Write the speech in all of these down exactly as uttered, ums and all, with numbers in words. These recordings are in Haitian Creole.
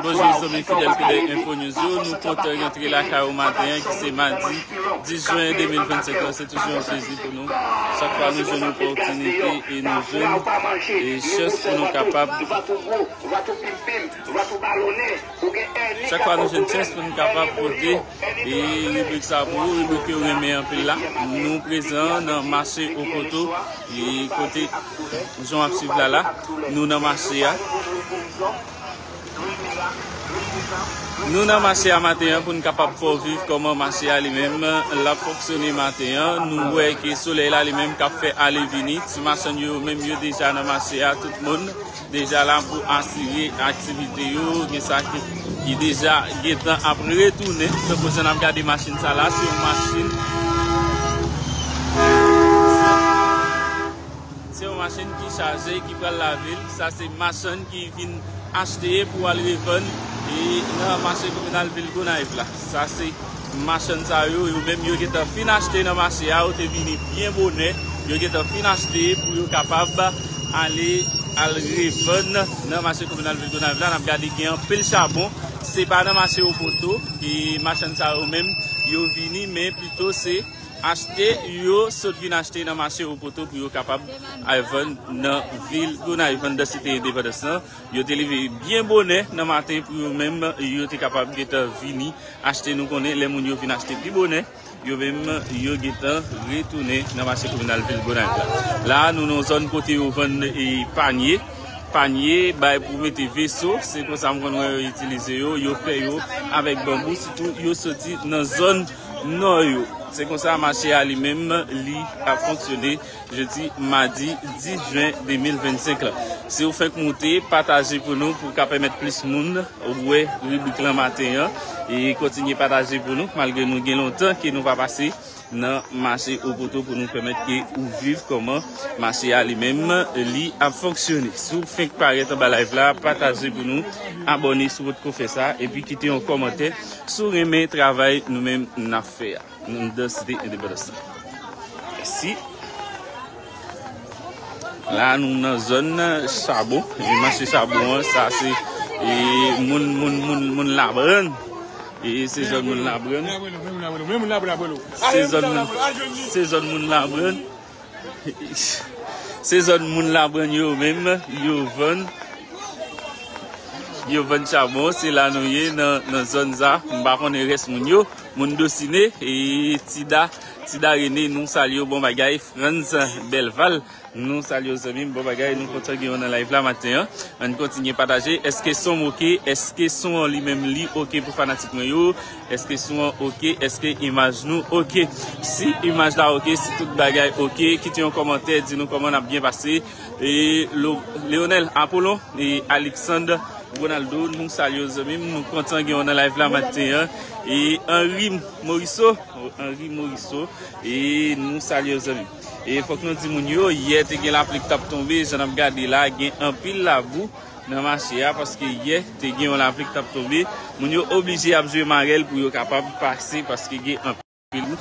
Bonjou zanmi fidèl fidèl Info News yo, nou kontan rantre lakay ou maten an ki se madi dis jen de mil vennsenk lan. Se toujou yon plezi pou nou. Chak fwa nou jwenn opòtinite e nou jwenn e chans pou nou kapab Chak fwa nou jwenn chans pou nou kapab pote e ribrik sa pou ou, ribrik yo renmen anpil la. Nou prezan nan mache Opoto e kote jan w ap swiv la la, nou nan mache a. Nou nan mache a maten an pou n kapab fè w viv kòman mache a li menm l ap fonksyone maten an. Nou wè ke solèy la li menm k ap fè ale vini. Ti machann yo menm yo deja nan mache a. Tout moun deja la pou asire aktivite yo. Gen sa ki, ki deja gentan ap retounen. Tankou jan n ap gade machin sa la, se yon machin. Se yon machin ki chaje, ki pral lavil. Sa se machann ki vin achte pou al revann e nan mache kominal vil Gonayiv la. Sa se machann sa yo, yo menm yo gentan fin achte nan mache a, yo te vini byen bonè. Yo gentan fin achte pou yo kapab ale al revann nan mache kominal vil Gonayiv la. N ap gade gen anpil chabon. Se pa nan mache Opoto e machann sa yo menm yo vini, men plito se achte yo sot vin achte nan mache Opoto pou yo kapab al vann nan vil Gonayiv, anndan site endepandans lan. Yo te leve byen bonè nan maten pou yo menm yo te kapab gentan vini achte. Nou konnen lè moun yo vin achte pi bonè, yo menm yo gentan retounen nan mache kominal vil Gonayiv la. La nou nan zòn kote yo vann e panye, panye bay pou mete veso, se konsa m konn wè yo itilize yo, yo fè yo avèk banbou, sitou yo soti nan zòn nò yo. Se konsa mache a li menm li ap fonksyone jodi madi dis jen de mil vennsenk lan. Si w fenk moute, pataje pou nou pou ka pèmèt plis moun wè ribrik lan maten an e kontinye pataje pou nou malgre nou gen lontan ke nou pa pase nan mache Opoto pou nou pèmèt ke ou viv kòman mache a li menm li ap fonksyone. Si w fenk parèt anba live la, pataje pou nou, abòne si w potko fè sa epi kite yon kòmantè si w renmen travay nou menm n ap fè a. Anndan site endepandans lan. Mèsi. La nou nan zòn chabon. E mache chabon an, sa se e moun moun moun moun Labrann. E se zòn moun Labrann. Se zòn moun, se zòn moun Labrann. Se zòn moun Labrann yo menm, yo vann. Yo vann chabon, se la nou ye nan, nan zòn sa. M pa konnen rès moun yo. Moun Dosine, e Tida, Tida Rene, nou salye w, bon bagay. Frantz Belval, nou salye w zanmi m, bon bagay. Nou kontan gen w nan live la maten an. Ann kontinye pataje. Èske son m oke? Èske son an li menm li oke pou fanatik mwen yo? Èske son an oke? Èske imaj nou oke? Si imaj la oke, si tout bagay oke, kite yon kòmantè, di nou kòman n ap byen pase. E Lo-, Leonel Apollon, e Alexandre Ronaldo, nou salye w zanmi m, nou kontan gen w nan live la maten an. E Henry Morisseau, Henry Morisseau, e nou salye w zanmi m. E fòk nou di moun yo, yè te gen lapli k t ap tonbe, jan n ap gade la, gen anpil labou nan mache a, paske yè te gen yon lapli k t ap tonbe. Moun yo oblije ap jwe marèl pou yo kapab pase, paske gen anpil.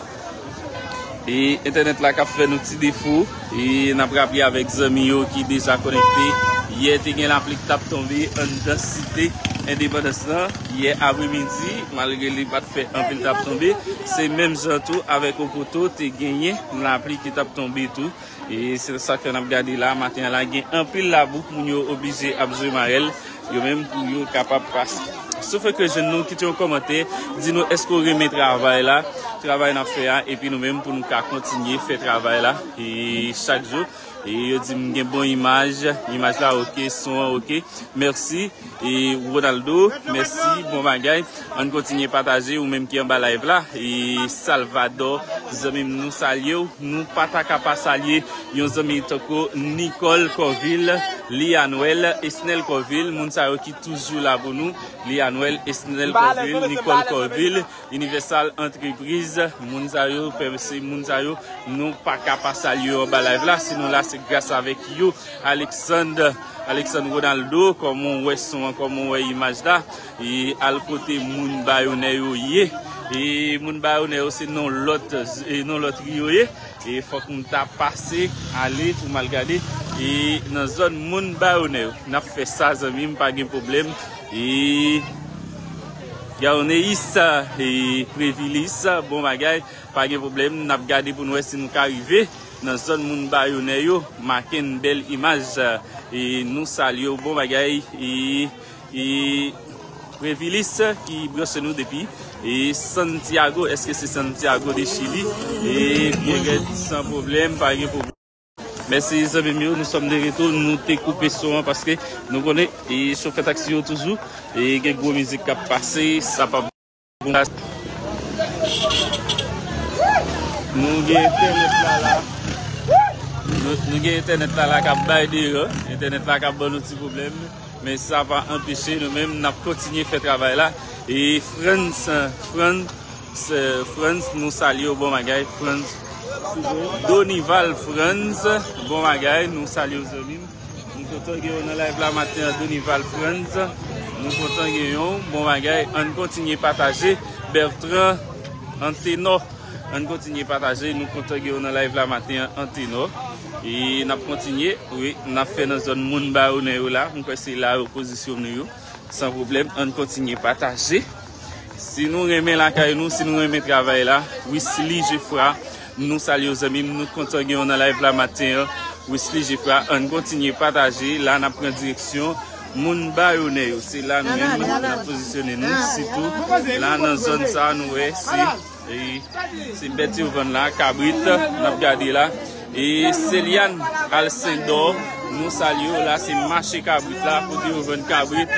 E entènèt la k ap fè nou ti defo. E n ap raple avèk zanmi yo ki deja konekte. Yè te gen lapli k t ap tonbe anndan site endepandans lan. Yè apremidi, malgre li pa t fè anpil t ap tonbe, se menm jan tou avèk Opoto te genyen lapli ki t ap tonbe tou. E se sa k fè n ap gade la, maten an la, gen anpil labou, moun yo oblije ap jwe marèl, yo menm pou yo kapab pase. Si w fenk jwenn nou, kite yon kòmantè, di nou èske w renmen travay la, travay n ap fè a, epi nou menm pou nou ka kontinye fè travay la, e chak jou. E yo di m gen bon imaj, imaj la oke, son an oke. Mèsi. E Ronaldo, mèsi, bon bagay. Ann kontinye pataje, ou menm ki anba live la. E Salvador, zanmi m, nou salye w. Nou pa ta ka pa salye yon zanmi tankou Nicole Corville, Lianwel, Esnel Corville, moun sa yo ki toujou la pou nou. Lianwel, Esnel Corville, Nicole Corville, Universal Entreprise, moun sa yo, pè-, se moun sa yo, nou pa ka pa salye yo anba live la. Si nou la, se gras avèk yo. Alexandre, Alexandre Ronaldo, kòman w wè son an, kòman w wè imaj la? E al kote moun Bayonè yo ye. E moun Bayonè yo se nan lòt, e nan lòt ri yo ye. E fòk m ta pase ale pou m al gade E nan zòn moun Bayonè yo. N ap fè sa, zanmi m, pa gen pwoblèm. E Gayoneis, e Previlis, bon bagay, pa gen pwoblèm. N ap gade pou n wè si nou ka rive nan zòn moun Bayonè yo. Maken bèl imaj. E nou salye w, bon bagay. E, e Previlis ki branche nou depi e Santiago, èske se Santiago de Chili? E byen rèd, san pwoblèm, pa gen pwoblèm. Mèsi zanmi m yo, nous sommes de retour, nou te koupe son an paske nou konnen e chofè taksi yo toujou e gen gwo mizik k ap pase, sa pa bon. Nou gen entènèt la la. Nou, nou gen entènèt la la k ap bay deyò. Entènèt la k ap ban nou ti pwoblèm. Men sa pa anpeche nou menm n ap kontinye fè travay la. E Frantz, Frantz, Frantz, nou salye w, bon bagay. Frantz, Donival Frantz, bon bagay, nou salye w zanmi m. Nou kontan gen w nan live la maten an, Donival Frantz. Nou kontan gen w, bon bagay. Ann kontinye pataje. Bertrand Antenor, ann kontinye pataje. Nou kontan gen w nan live la maten an, Antenor. E n ap kontinye, wi, n ap fè nan zòn moun Bayonè yo la. M kwè se la yo pozisyone yo. San pwoblèm, ann kontinye pataje. Si nou renmen lakay nou, si nou renmen travay la, Wisly Geffrard, nou salye w zanmi m, nou kontan gen w nan live la maten an. Wisly Geffrard, ann kontinye pataje. La n ap pran direksyon moun Bayonè yo. Se la nou menm n ap pozisyone nou, sitou la nan zòn sa nou wè se E se bèt yo vann la, kabrit, n ap gade la. E Selyane Alcindor, nou salye w la, se mache kabrit la, kote yo vann kabrit.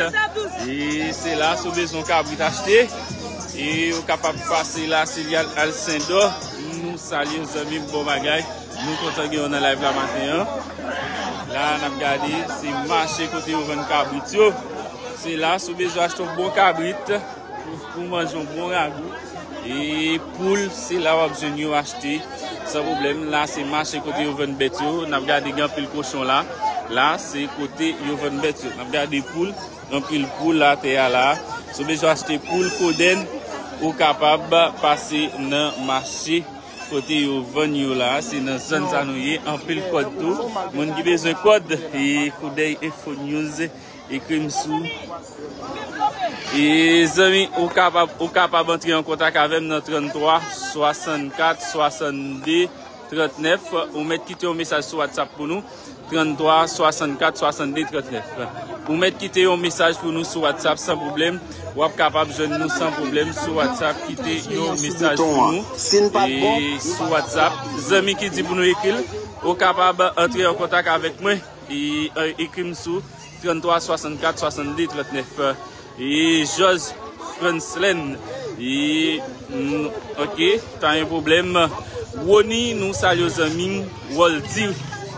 E se la, si w bezwen kabrit achte, e ou kapab pase la, Selyane Alcindor, nou salye w zanmi m, bon bagay. Nou kontan gen w nan live la maten an. La, n ap gade, se mache kote yo vann kabrit yo. Se la, si w bezwen achte yon bon kabrit, pou, pou manje yon bon ragou. E poul, se la w ap jwenn yo achte san pwoblèm. La, se mache kote yo vann bèt yo. N ap gade gen anpil kochon la. La, se kote yo vann bèt yo. N ap gade poul, anpil poul atè a la. Si w bezwen achte poul, kodenn, ou kapab pase nan mache kote yo vann yo la. Se nan zòn sa nou ye. Anpil kòd tou. Moun ki bezwen kòd, e koudèy Info News. Ekri m sou. E zanmi, ou kapab, ou kapab antre an kontak avè m nan tranntwa swasannkat swasannde trannèf. Ou mèt kite yon mesaj sou WhatsApp pou nou. Tranntwa swasannkat swasannde trannèf. Ou mèt kite yon mesaj pou nou sou WhatsApp san pwoblèm. W ap kapab jwenn nou san pwoblèm sou WhatsApp. Kite yon mesaj pou nou. E sou WhatsApp, zanmi ki di pou nou ekri l, ou kapab antre an kontak avèk mwen. E, e, ekri m sou tranntwa swasannkat swasannde trannèf. E Jòj Franslèn. E, mm, ok, pa gen pwoblèm. Woni, nou salye w zanmi m. Woldy,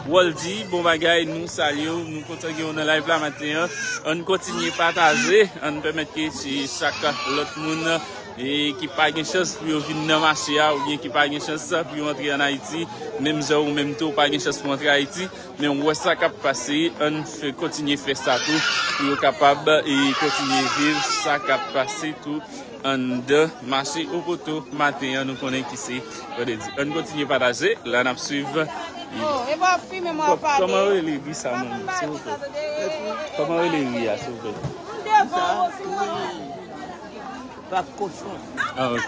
Woldy, bon bagay, nou salye w. Nou kontan gen w nan live la maten an. Ann kontinye pataje, ann pèmèt ke si chak lòt moun e ki pa gen chans pou yo vin nan mache a, oubyen ki pa gen chans pou yo antre ann Ayiti, menm jan ou menm tou, ou pa gen chans pou antre Ayiti, men w wè sa k ap pase, ann fè, kontinye fè sa tou, pou yo kapab, e, kontinye viv sa k ap pase tou anndan mache Opoto maten an, nou konnen ki se vandredi. Ann kontinye pataje, la n ap swiv. Oh, e pa fi menm w ap pale. Kòman rele ri sa menm, silvouplè? Kòman rele ri a, silvouplè? Pak kochon. Ah, ok.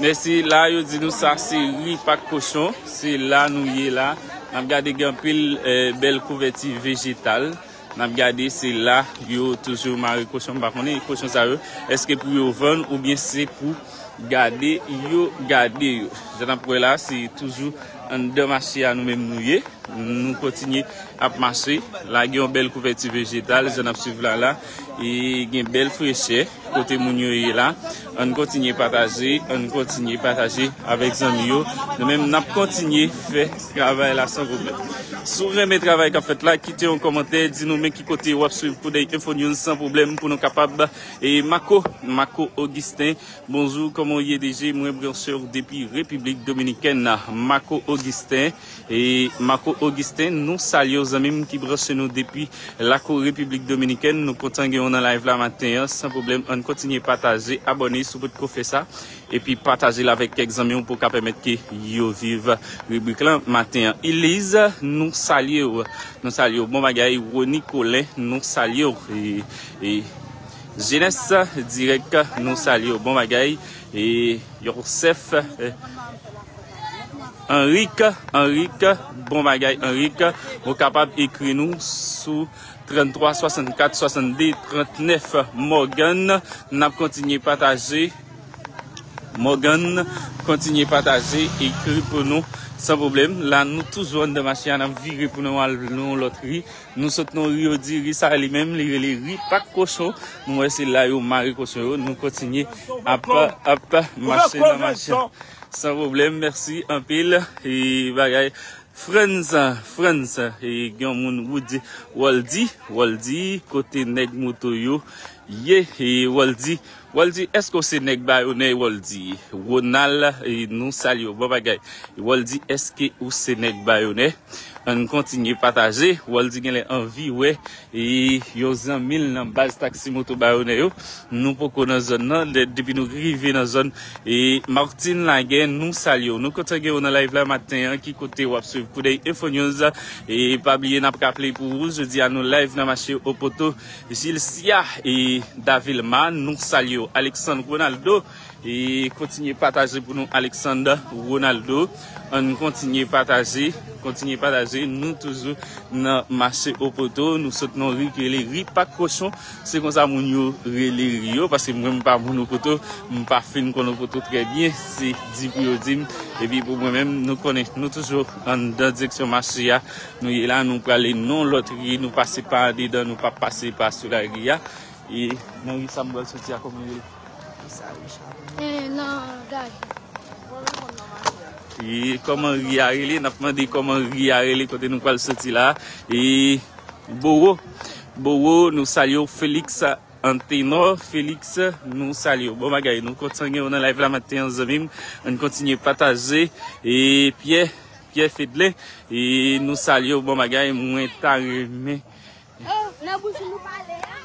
Mèsi. La, yo di nou sa se ri pak kochon. Se la nou ye la. N ap gade gen anpil, eh, bèl kouvèti vejetal. N ap gade se la yo toujou mare kochon. M pa konnen kochon sa yo, èske pou yo vann oubyen se pou gade yo gade yo. Jan n ap wè la, se toujou anndan mache a nou menm nou ye. Nou kontinye ap mache. La gen yon bèl kouvèti vejetal, jan n ap swiv la la. E gen bèl frechè kote moun yo ye la. Ann kontinye pataje, ann kontinye pataje avèk zanmi yo. Nou menm n ap kontinye fè travay la san pwoblèm. Si w renmen travay k ap fèt la, kite yon kòmantè, di nou men ki kote w ap swiv Koudèy Info News san pwoblèm pou nou kapab. E Mako, Mako Augustin, bonjou, kòman w ye D J? Mwen branche w depi Repiblik Dominikèn. Mako Augustin, e Mako Augustin, nou salye w Zanmi m ki branche nou depi lakou Repiblik Dominikèn, nou kontan gen w nan live la maten an, san pwoblèm. Ann kontinye pataje, abòne si w potko fè sa, epi pataje l avèk kèk zanmi w pou ka pèmèt ke yo viv ribrik lan maten an. Iliz, nou salye w, nou salye w, bon bagay. Rony Colin, nou salye w. E, e, Jenès Dirèk, nou salye w, bon bagay. E, Yosèf, e, Anrik, Anrik, bon bagay, Anrik. Ou kapab ekri nou sou trannntwa swasannkat swasannde trannèf. Morgan, n ap kontinye pataje. Morgan, kontinye pataje, ekri pou nou, san pwoblèm. La, nou toujou anndan mache a, n ap vire pou nou al nan yon lòt ri. Nou sot nan ri yo di, ri sa a li menm, li rele ri Pak Kochon. Nou wè se la yo mare kochon yo. Nou kontinye ap, ap mache nan mache. San pwoblèm, mèsi anpil. E bagay. Frans, Frans, e gen yon moun Woody, Waldy, Waldy, kote nèg moto yo ye, e Waldy, Waldy, èske w se nèg Bayonè, Waldy? Ronald, e nou salye w, bon bagay. Waldy, èske ou se nèg Bayonè? Ann kontinye pataje. Waldy genlè anvi wè e yon zanmi l nan baz taksi moto Bayonè yo. Nou poko nan zòn nan. Depi nou rive nan zòn e Martin Lagè, nou salye w. Nou kontan gen w nan live la maten an. Ki kote w ap swiv Koudèy Info News? E pa bliye n ap raple pou ou, jodi a nou live nan mache Opoto. Jilsia e Davilma, nou salye w. Alexandre Ronaldo, e kontinye pataje pou nou, Alexandre Ronaldo. Ann kontinye pataje, kontinye pataje. Nou toujou nan mache Opoto. Nou sot nan ri ki rele ri Pak Kochon. Se konsa moun yo rele ri yo, paske mwen m pa moun Opoto, m pa fin konn Opoto trè byen. Se di pou yo di m. Epi pou mwen menm, nou konnen, nou toujou anndan direksyon mache a. Nou ye la, nou prale nan lòt ri, nou pase pa andedan, nou pa pase pa sou lari a. E nan ri sa m pral soti a, kòman l rele? E nan gaj. E kòman ri a rele? N ap mande kòman ri a rele kote nou pral soti la. E Bowo, Bowo, nou salye w. Felix Antenor, Felix, nou salye w. Bon bagay, nou kontan gen w nan live la maten an, zanmi m. Ann kontinye pataje. E Pyè, Pyè Fedlen, e nou salye w. Bon bagay, mwen ta renmen. Oh, nan bouch nou pale a.